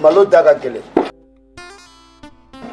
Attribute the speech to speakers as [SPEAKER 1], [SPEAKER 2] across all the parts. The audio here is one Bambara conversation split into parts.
[SPEAKER 1] Malo da ka gɛlɛn.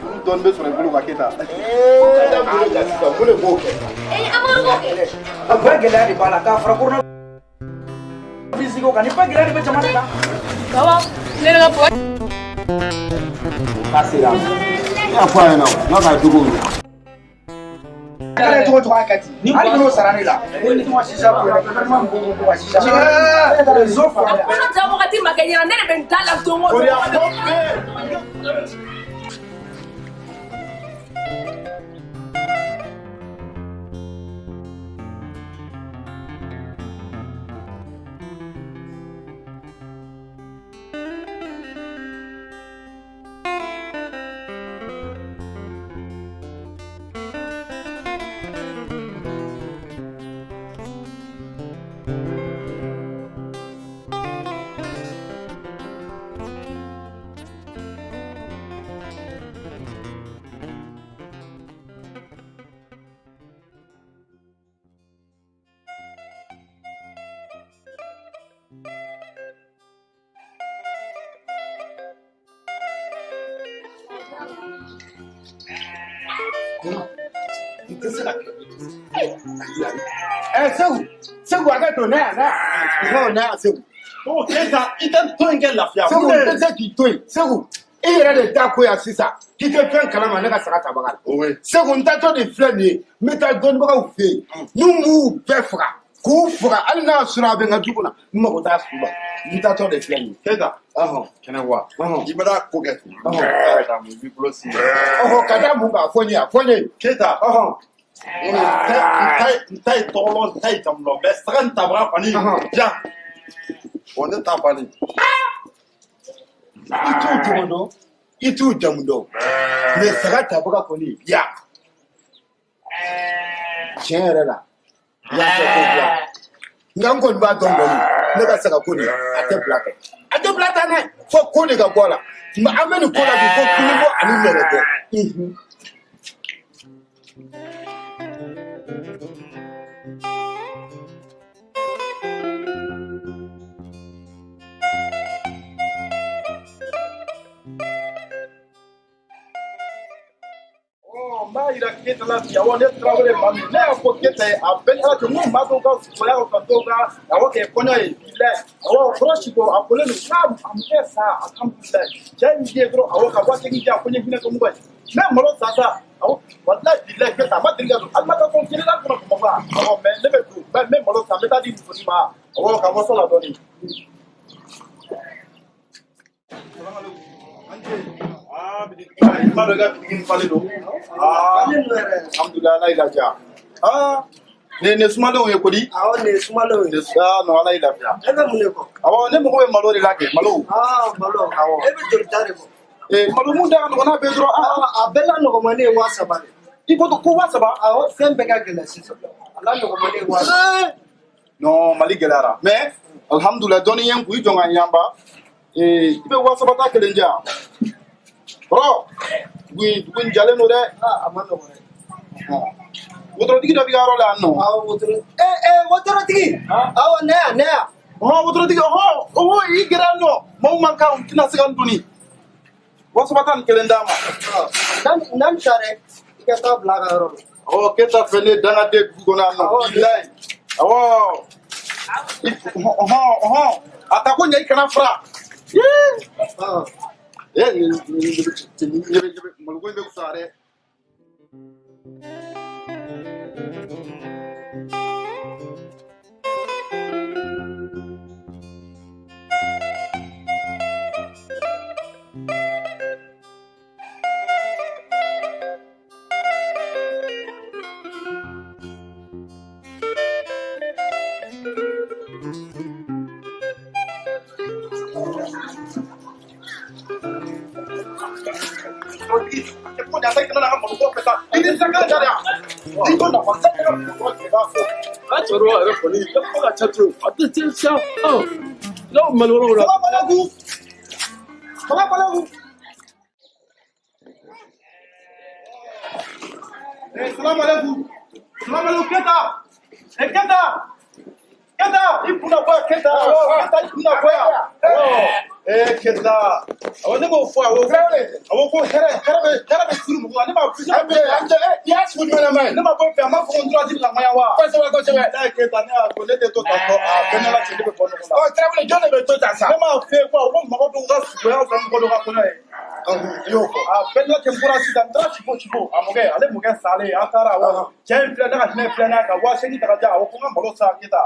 [SPEAKER 2] Juru dɔɔni bɛ sɔrɔ i bolo ka Keyita.
[SPEAKER 1] Ee, da bolo kan sisan, mun de b'o kɛ?
[SPEAKER 3] Ee, Amadu b'o kɛ.
[SPEAKER 4] A ba gɛlɛya de b'a la k'a fara corona virus ko kan, ni ba gɛlɛya de bɛ jamana kan.
[SPEAKER 3] Baba, ne ka bɔ.
[SPEAKER 1] K'a sera. Ne y'a fɔ a ɲɛna, n k'a ka jugu.
[SPEAKER 4] Kɛlɛ cogo cogo a kɛ ten. Hali n'o sara ne la. Ni tun ka sisa ko yɛrɛ, gouvernement mɔgɔw ko ko ka sisa. Réseau fara.
[SPEAKER 3] Kɔnɔ ja wagati ma kɛ ɲɛna, ne de bɛ n da la don o don.
[SPEAKER 1] I tɛ se ka kɛ. Ɛ Segu, Segu hakɛ to ne yan, ne yan, ne yan Segu.
[SPEAKER 2] O Keyita, i tɛ to in kɛ lafiya.
[SPEAKER 1] Segu, n tɛ se k'i to yen. Segu, i yɛrɛ de da ko yan sisan k'i tɛ fɛn kalama ne ka saga tabaga la. Segu, n taatɔ de filɛ nin ye, n bɛ taa dɔnnibagaw fɛ yen. N'u m'u bɛɛ faga, k'u faga hali n'a y'a sɔrɔ a bɛ n ka du kɔnɔ, n mago t'a su la. N taatɔ de filɛ nin ye.
[SPEAKER 2] Keyita, kɛnɛ wa. I bɛna ko kɛ. I b'i bolo sin.
[SPEAKER 1] Ka da mun kan, fɔ n ye, a fɔ n ye.
[SPEAKER 2] Keyita. N ta ye tɔgɔlɔ, n ta ye jamulɔ, mɛ saga nin tabaga kɔni diya. O ne ta banni.
[SPEAKER 1] I t'u tɔgɔ dɔn, i t'u jamu dɔn, mɛ saga tabaga kɔni ya. Tiɲɛ yɛrɛ la, n y'a fɔ ko bila. Nka n kɔni b'a dɔn kɔni, ne ka saga ko nin, a tɛ bila kɛ. A tɛ bila tan dɛ, fo ko de ka bɔ a la. Mɛ an bɛ nin ko la bi fo kinibɔ ani nɛrɛbɔ.
[SPEAKER 2] N b'a yira Keyita la bi, awɔ, ne Tarawele maa min, ne y'a fɔ Keyita ye, a bɛɛ ni Ala cɛ, n ko maa dɔw ka soya ka dɔw ka awɔ kɛ kɔɲɔ ye bilayi, awɔ, kɔrɔ siko a kolen don, n'a a mun kɛ sa, alhamdulilayi, cɛ in ye dɔrɔn, awɔ, ka 8000 di yan, ko n ye hinɛ kɛ mɔgɔ ye, n bɛ malo san sa, awɔ, walayi bilayi Keyita, a ma deli ka don, hali ma taa fɔ kelen n'a kɔnɔ Bamakɔ yan, awɔ, mɛ ne bɛ don, n bɛ malo san, n bɛ taa di musonin ma, awɔ, ka waso la dɔɔnin. I b'a dɔn i ka bitigi nin falen don. Alhamdulilayi, Ala y'i lafiya. Nin ye sumalenw ye kodi?
[SPEAKER 5] Awɔ, nin ye sumalenw ye.
[SPEAKER 2] Non, Ala y'i lafiya.
[SPEAKER 5] E bɛ mun de kɔ?
[SPEAKER 2] Awɔ, ne mago bɛ malo de la kɛ, malo.
[SPEAKER 5] Malo.
[SPEAKER 2] Awɔ.
[SPEAKER 5] E bɛ joli ta de kɔ?
[SPEAKER 2] Malo mun da ka nɔgɔn n'a bɛɛ dɔrɔn.
[SPEAKER 5] A bɛɛ la nɔgɔmani ye 3000 de.
[SPEAKER 2] I ko ko 3000?
[SPEAKER 5] Awɔ, fɛn bɛɛ ka gɛlɛn sisan. A la nɔgɔmani ye 3000.
[SPEAKER 2] Non, Mali gɛlɛyara. Mais alhamdulilayi, dɔɔnin ye n kun, i jɔ n ka ɲanba. I bɛ 3000 ta kelen di yan. Kɔrɔ, dugu in jalen don dɛ.
[SPEAKER 5] A ma nɔgɔn dɛ.
[SPEAKER 2] Wotorotigi dɔ b'i ka yɔrɔ la yan nɔ.
[SPEAKER 5] Awɔ, wotoro. Wotorotigi. Awɔ, ne yan, ne yan.
[SPEAKER 2] Wotorotigi, i gɛrɛ yan nɔ. Maaw man kan, u tɛna se ka n doni. 3000 ta nin kelen d'a ma.
[SPEAKER 5] N'an ta dɛ, i ka taa bila a ka yɔrɔ la.
[SPEAKER 2] Awɔ, Keyita fɛ ne ye dangaden dugu kɔnɔ yan nɔ. Bilayi. Awɔ. A ta ko ɲɛ, i kana fara. Maloko in bɛ fisaya dɛ.
[SPEAKER 6] Cɛkɔrɔba yɛrɛ kɔni, i ka kuma ka ca trop. A tɛ se sa. N'aw malo yɔrɔ la.
[SPEAKER 2] Salamaleykum. Salamaleykum. Salamaleykum. Salamaleykum Keyita. Keyita. Keta i kunna bɔ yan Keta awɔ Keta i kunna bɔ yan ee Keta awɔ ne b'o fɔ awɔ awɔ ko hɛrɛ hɛrɛ bɛ hɛrɛ bɛ siri mɔgɔ la ne ma fɔ
[SPEAKER 1] An cɛ i y'a sugu jumɛn lamɛn?
[SPEAKER 2] Ne ma bɔ fɛ a ma fɔ ko n tora la maya wa?
[SPEAKER 1] Kosɛbɛ kosɛbɛ.
[SPEAKER 2] Ne ye Keta ne y'a ko ne tɛ to tan tɔ a bɛɛ n'Ala cɛ ne bɛ bɔ nɔgɔ la.
[SPEAKER 1] Ɔ Tarawele jɔn de bɛ to tan sa?
[SPEAKER 2] Ne m'a fɛ ko ko mɔgɔ dɔw ka suguya fɛ mɔgɔ dɔw ka kɔɲɔ ye.
[SPEAKER 1] I y'o fɔ.
[SPEAKER 2] A bɛɛ n'Ala cɛ n bɔra sisan n taara Sipo Sipo a mɔkɛ ale mɔkɛ salen an taara awɔ cɛ in filɛ ne ka hinɛ filɛ n'a ye ka 8000 ta ka di yan awɔ ko n ka malo san Keta.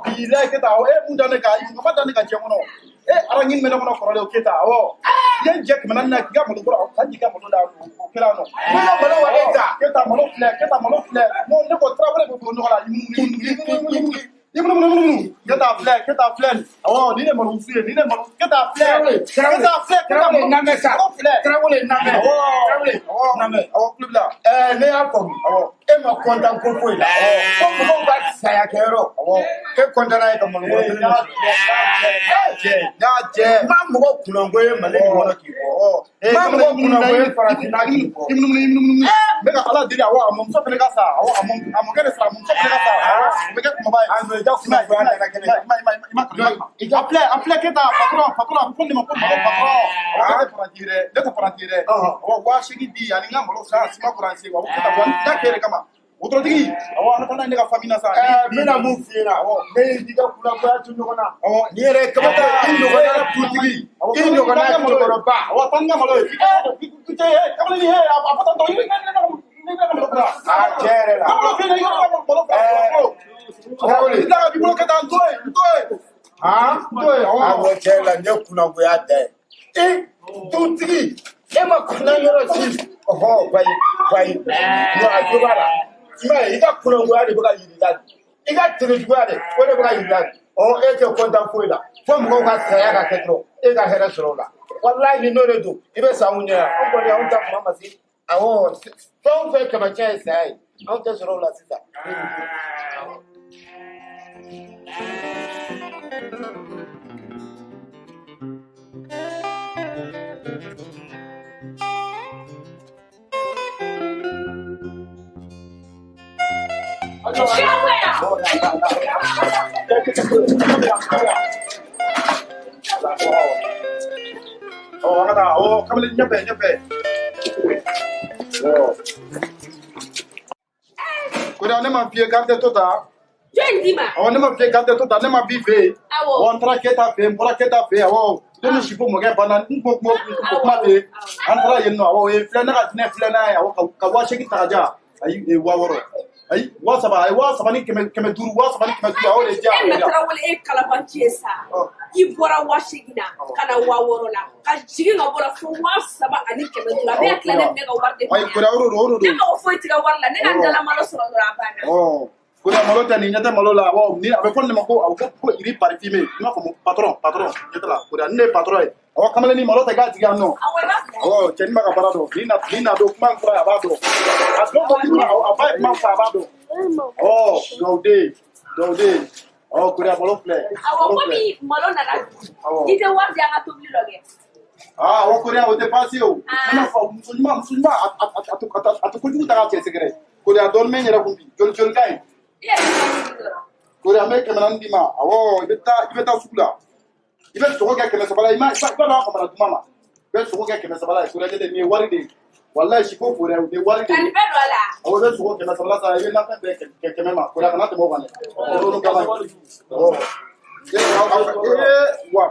[SPEAKER 2] Bilayi Keta awɔ e mun da ne kan i ma da ne kan diɲɛ kɔnɔ. E araɲini bɛ ne kɔnɔ kɔrɔlen o Keta awɔ. I ye n jɛ 400 na k'i ka malo kɔrɔ ka jigin ka malo la o kɛra nɔ.
[SPEAKER 1] Ne ka malo wa e ta?
[SPEAKER 2] Keta malo filɛ Keta malo filɛ ne ko Tarawele bɛ don nɔgɔ la i munumunu Keta filɛ Keta filɛ awɔ nin de malo wusu ye nin de malo Keta filɛ Keta filɛ Keta
[SPEAKER 1] Tarawele sa
[SPEAKER 2] malo filɛ
[SPEAKER 1] Tarawele namɛ
[SPEAKER 2] awɔ
[SPEAKER 1] Tarawele
[SPEAKER 2] awɔ
[SPEAKER 1] namɛ
[SPEAKER 2] awɔ tulo b'i la
[SPEAKER 1] ɛɛ ne y'a faamu
[SPEAKER 2] awɔ
[SPEAKER 1] e ma kɔntan ko foyi la ko mɔgɔw ka saya kɛyɔrɔ
[SPEAKER 2] awɔ
[SPEAKER 1] e kɔntanna ye ka malo
[SPEAKER 2] ee
[SPEAKER 1] kelen
[SPEAKER 2] n y'a jɛ n y'a jɛ
[SPEAKER 1] n ma mɔgɔ kunnango ye Mali nin kɔnɔ k'i bɔ
[SPEAKER 2] awɔ
[SPEAKER 1] n ma mɔgɔ kunnango ye farafinna k'i bɔ
[SPEAKER 2] i munumunu i munumunu n bɛ ka Ala deli awɔ a mɔmuso fana ka sa awɔ a mɔkɛ de sara a mɔmuso fana ka sa awɔ o bɛ kɛ kumaba ye
[SPEAKER 1] a nɔ i ka kunnangoya nana kɛnɛ
[SPEAKER 2] i ma a filɛ Keta patron a bɛ fɔ nin ma ko malo patron awɔ ne tɛ paranti ye dɛ ne tɛ paranti ye dɛ awɔ 8000 di ani n ka malo san sima kuranse awɔ Keta wa n ta kɛ de kama wotorotigi awɔ an ka taa n'a ye ne ka famille na sa
[SPEAKER 1] ɛɛ n bɛna mun f'i ɲɛna ne y'i ka kunnangoya to ɲɔgɔn na
[SPEAKER 2] awɔ
[SPEAKER 1] nin yɛrɛ ye kabako ye i ɲɔgɔnna dutigi i ɲɔgɔnna cɛkɔrɔba
[SPEAKER 2] awɔ taa ni n ka malo ye kamalen ni a fɔ tan tɔ i ne ka malo bila
[SPEAKER 1] aa tiɲɛ yɛrɛ la
[SPEAKER 2] ka malo filɛ i ka malo bila
[SPEAKER 1] Tarawele
[SPEAKER 2] i ta ka b'i bolo Keta n to yen n to yen
[SPEAKER 1] han
[SPEAKER 2] n to yen awɔ
[SPEAKER 1] awɔ tiɲɛ yɛrɛ la nin ye kunnangoya da ye e dutigi e ma kunna yɔrɔ si ɔhɔ bayi bayi non a jo b'a la i m'a ye i ka kunnangoya de bɛ ka yir'i la i ka terejuguya de o de bɛ ka yir'i la ɔ e tɛ kɔntan foyi la fo mɔgɔw ka saya ka kɛ dɔrɔn e ka hɛrɛ sɔrɔ o la walayi ni n'o de don i bɛ sa anw ɲɛ yan anw kɔni anw ta kuma ma se awɔ fɛn o fɛn taamasiyɛn ye saya ye anw tɛ sɔrɔ o la sisan.
[SPEAKER 2] Awɔ an ka taa awɔ kamalen ɲɛfɛ ɲɛfɛ awɔ Koda ne ma f'i ye k'an tɛ to ta
[SPEAKER 3] Jɔn d'i ma?
[SPEAKER 2] awɔ ne ma f'i ye k'an tɛ to ta ne ma b'i fɛ yen
[SPEAKER 3] Awɔ.
[SPEAKER 2] awɔ n taara Keta fɛ yen n bɔra Keta fɛ yen awɔ ne ni Sipo mɔkɛ banna n ko kuma fɛ yen an taara yen nɔ awɔ o ye filɛ ne ka jinɛ filɛ n'a ye awɔ ka 8000 ta ka di yan ayi 6000 ayi 3000 ayi 3000 ni 500 3500 a y'o de di yan
[SPEAKER 3] E na Tarawele e kalabanci ye sa. I bɔra 8000 na ka na 6000 la ka jigin ka bɔ la fo 3500 a bɛ tila ne minɛ ka wari de
[SPEAKER 2] ayi Koda o de don o de
[SPEAKER 3] Ne
[SPEAKER 2] don
[SPEAKER 3] mago foyi t'i ka wari la ne ka n dala malo sɔrɔ dɔrɔn a banna.
[SPEAKER 2] ɔ Koda malo tɛ nin ɲɛ tɛ malo la awɔ ni a bɛ fɔ nin de ma ko awɔ ko iri parfumé i m'a faamu patron ɲɛ tɛ la Koda ni ne ye patron ye awɔ kamalen ni malo tɛ k'a jigin yan nɔ
[SPEAKER 3] Awɔ i b'a bila.
[SPEAKER 2] awɔ cɛnin b'a ka baara dɔn ni na don kuma in fɔra a b'a dɔn a dɔn dɔn a ba ye kuma fɔ a b'a dɔn ɔ dɔwden awɔ Koda malo filɛ
[SPEAKER 3] Awɔ
[SPEAKER 2] malo filɛ
[SPEAKER 3] komi malo nana
[SPEAKER 2] Awɔ.
[SPEAKER 3] i tɛ wari di an ka tobili dɔ kɛ.
[SPEAKER 2] aa awɔ Koda o tɛ baasi ye o ne m'a fɔ muso ɲuman a tɛ kojugu ta k'a cɛ sɛgɛrɛ Koda dɔɔnin bɛ n yɛrɛ kun bi joli joli ka ɲi
[SPEAKER 3] I yɛrɛ bɛ tobili dɔrɔn.
[SPEAKER 2] Koda n bɛ 400 d'i ma awɔ i bɛ taa sugu la i bɛ sogo kɛ 300 la i ma i b'a dɔn a famana duman ma i bɛ sogo kɛ 300 la ye Koda nin ye wari de ye walayi siko Koda nin ye wari de
[SPEAKER 3] Ka
[SPEAKER 2] ye
[SPEAKER 3] nin bɛɛ don a la.
[SPEAKER 2] awɔ i bɛ sogo 300 la san i bɛ nafɛn bɛɛ kɛ 100 ma Koda kana tɛmɛ o kan dɛ o kama awɔ ee wa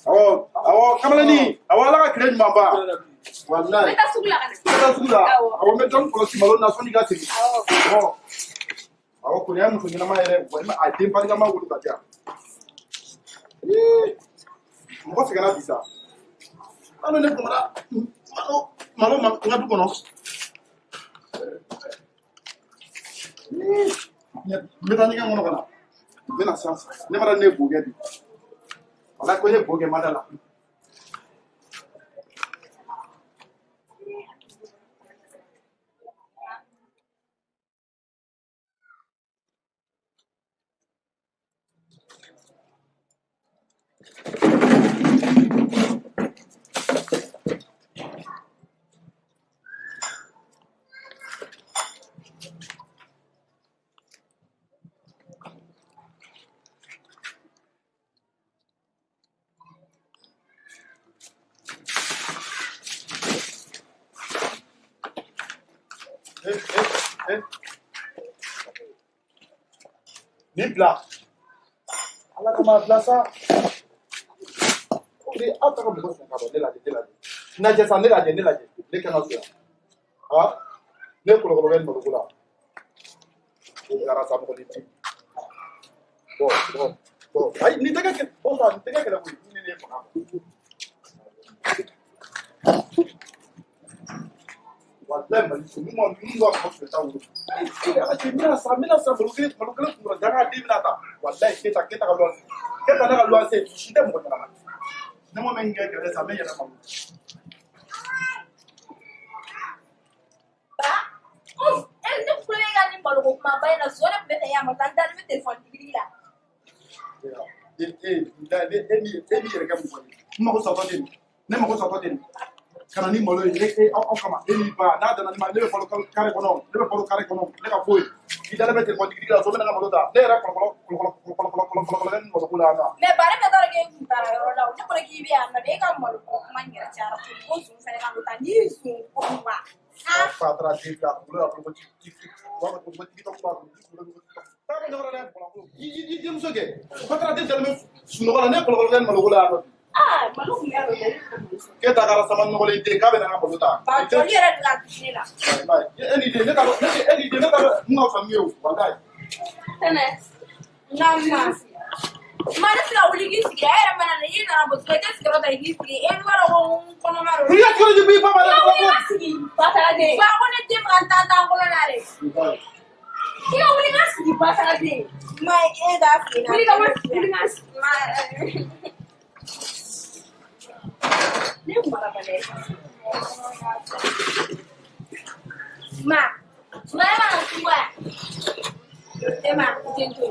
[SPEAKER 2] awɔ awɔ kamalennin awɔ Ala ka tile ɲuman ban walayi
[SPEAKER 3] N bɛ taa sugu la ka na.
[SPEAKER 2] i bɛ taa sugu la
[SPEAKER 3] Awɔ.
[SPEAKER 2] awɔ n bɛ dɔɔnin kɔlɔsi malo na sɔnni ka segin
[SPEAKER 3] Awɔ.
[SPEAKER 2] awɔ awɔ Koda ye muso ɲɛnama yɛrɛ walima a den barikama wolo ka di yan ee mɔgɔ sɛgɛnna bi sa hali ne famana malo ma n ka du kɔnɔ n bɛ taa ɲɛgɛn kɔnɔ ka na n bɛ na sisan ne ma ne ye bo kɛ bi walayi ko n ye bo kɛ ma da la. Eh. Nin bila. Ala kama bila sa. O de aw ta ka mɔgɔ sɛgɛn ka bɔ ne lajɛ ne lajɛ. Lajɛ sa ne lajɛ ne lajɛ. Ne kan ka so yan. Ah, ne kɔlɔkɔlɔ bɛ maloko la. O kɛra sa mɔgɔ ni ti. Bon, bon, bon. Ayi, nin tɛ kɛ bon sa, nin tɛ kɛ kɛlɛ koyi. Ni ne ye faga. Wallahi Mali so min ma min ka mɔgɔ fɛ taa wolo. Ala cɛ n bɛna sa n bɛna sa malo kelen kunkɔrɔ danga den bɛna ta. Wallahi Keyita ka luwanse. Keyita ne ka luwanse si tɛ mɔgɔ ɲɛnama. Ne ma min kɛ kɛlɛ sa n bɛ yɛlɛ malo.
[SPEAKER 7] Ba, ne kulo ka ni maloko kumaba in na zon ne tun bɛ fɛ yan ma taa n dalen bɛ telefɔni digidigi la.
[SPEAKER 2] E b'i yɛrɛ kɛ mɔgɔ ye. N mago satɔ tɛ nin. Ne mago satɔ tɛ nin. Ka na ni malo ye e aw kama e n'i ba n'a danna ni ma ne bɛ balo kare kɔnɔ ne bɛ balo kare kɔnɔ ne ka foyi i dalen bɛ telefɔni digidigi la so bɛ ne ka malo ta ne yɛrɛ kɔlɔkɔlɔ kɔlɔkɔlɔ kɔlɔkɔlɔ ni maloko la yan nɔ.
[SPEAKER 7] Mɛ ba ne bɛ taa k'e kun taara yɔrɔ la o ne kɔni k'i bɛ yan nɔ de e ka maloko kuma in yɛrɛ cayara kojugu ko zon fɛnɛ ka n'o ta n'i ye zon ko ma.
[SPEAKER 2] Fa taara den bila kunkolo la kunkolo ti ti kunkolo tigi tɔ kunkolo taa bɔ ɲɔgɔn na dɛ i denmuso kɛ fa taara den dalen bɛ sunɔgɔ la ne kɔlɔkɔlɔ kɛ maloko la yan nɔ.
[SPEAKER 3] Ah, malo kun y'a dɔn ne ka malo sɔrɔ.
[SPEAKER 2] Keyita kɛra sama nɔgɔlen den k'a bɛ na n ka malo ta.
[SPEAKER 7] Ba joli yɛrɛ de la ne la.
[SPEAKER 2] E ni den ne t'a dɔn e ni den ne t'a dɔn mun ka fisa min ye o walayi.
[SPEAKER 3] Tɛnɛ.
[SPEAKER 7] Nka ma. Ma ne tɛ se ka wuli k'i sigi e yɛrɛ mana na i nana bɔ i tɛ sigiyɔrɔ ta i k'i sigi e b'a dɔn ko n kɔnɔma don.
[SPEAKER 2] I ka sigiyɔrɔ di ba ma dɛ.
[SPEAKER 7] I ka wuli ka sigi.
[SPEAKER 3] Bataraden.
[SPEAKER 7] Ba ko ne den bɛ ka n tan tan kɔnɔ la dɛ. I ka wuli ka sigi bataraden. Ma e k'a f'i ɲɛna.
[SPEAKER 3] Wuli ka wuli ka sigi.
[SPEAKER 7] Ma.
[SPEAKER 3] Ne marabaliya ye.
[SPEAKER 7] Ma, ma e mana kun bɔ yan. E ma den to.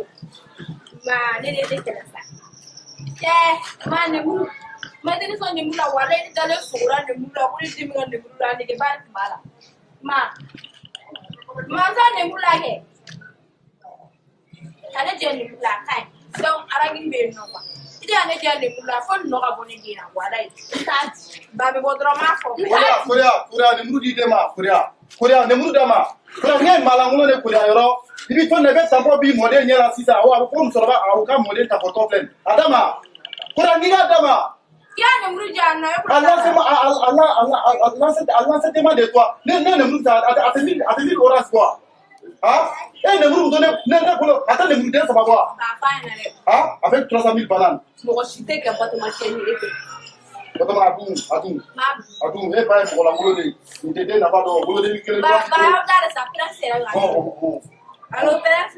[SPEAKER 7] Ma ne de tɛ kɛlɛ sa. Cɛ ma lemuru. Ma tɛ ne sɔn lemuru la walayi ne dalen sogora lemuru la ko ne den bɛ ka lemuru la nege ba de tun b'a la. Ma ma n t'a lemuru la kɛ. Ka ne jɛ lemuru la a ka ɲi. Donc aragini bɛ yen nɔ quoi. I tɛ ka ne jɛ lemuru la fo nɔ ka bɔ ne den na walayi n t'a di. Ba bɛ bɔ dɔrɔn n b'a fɔ.
[SPEAKER 2] Koriya Koriya lemuru di den ma Koriya Koriya lemuru d'a ma. Koriya n'i ye maalankolon de Koriya yɔrɔ i bɛ to nin na i bɛ tanpɔ b'i mɔden ɲɛ la sisan awɔ a bɛ fɔ ko musokɔrɔba awɔ k'a mɔden tapɔtɔ filɛ nin a d'a ma Koriya n'i k'a d'a ma.
[SPEAKER 7] I y'a lemuru di yan nɔ e
[SPEAKER 2] A lancer de toi ne lemuru ta a tɛ mille orange quoi. Ah, e lemuru to ne bolo a tɛ lemuru den saba bɔ wa.
[SPEAKER 3] K'a f'a ɲɛna dɛ.
[SPEAKER 2] Ah, avec 300 000 bananes.
[SPEAKER 3] Mɔgɔ si tɛ kɛ Batoma cɛ ni e tɛ.
[SPEAKER 2] Batoma a dun a dun a dun e ba ye mɔgɔlankolon de ye nin tɛ den nafa dɔn boloden kelen.
[SPEAKER 7] Ba ba y'aw da de sa prince yɛrɛ la. Allo prince.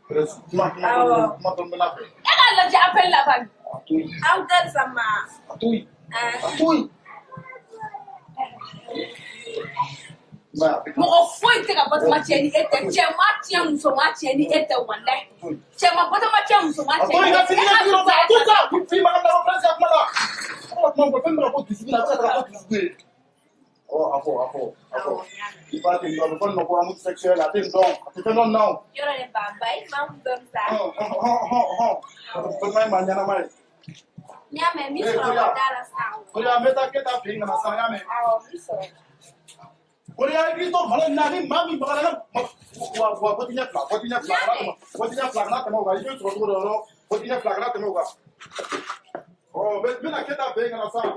[SPEAKER 2] Prince kuma kuma kuma dɔn bɛ n'a fɛ.
[SPEAKER 3] E k'a lajɛ appel la bani.
[SPEAKER 2] A to yen.
[SPEAKER 7] Aw da de sa ma.
[SPEAKER 2] A to yen. A to yen.
[SPEAKER 3] Mɔgɔ foyi tɛ ka Batoma cɛ ni e tɛ cɛ ma tiɲɛ muso ma tiɲɛ ni e tɛ walayi cɛ ma Batoma cɛ muso ma tiɲɛ ni e tɛ.
[SPEAKER 2] A to yen ka sigi ka sigi fi ma ka taa prince ka kuma la. Kuma kuma fɛn bɛ ka fɔ dusukun na a bɛ ka taga fɔ dusukun ye. Ɔ a fɔ a fɔ a fɔ i b'a ten dɔn a bɛ fɔ nin ma ko amour sexuel a tɛ nin dɔn a tɛ fɛn dɔn na o.
[SPEAKER 7] Yɔrɔ de ba ba i maa kun dɔn sa.
[SPEAKER 2] Hɔn hɔn hɔn hɔn Batoma ye maa ɲɛnama ye.
[SPEAKER 7] N y'a mɛn n b'i sɔrɔ ka da la sisan.
[SPEAKER 2] Koriya n bɛ taa Keyita fɛ yen ka na sisan n y'a mɛn.
[SPEAKER 7] Awɔ n b'i sɔrɔ.
[SPEAKER 2] Koriya i b'i to malo in na ni maa min bagara ne wa wa bɔti ɲɛ fila bɔti ɲɛ fila kana tɛmɛ bɔti ɲɛ fila kana tɛmɛ o kan i bɛ sɔrɔ cogo dɔ la bɔti ɲɛ fila kana tɛmɛ o kan. Ɔ n bɛna Keyita fɛ yen ka na sisan.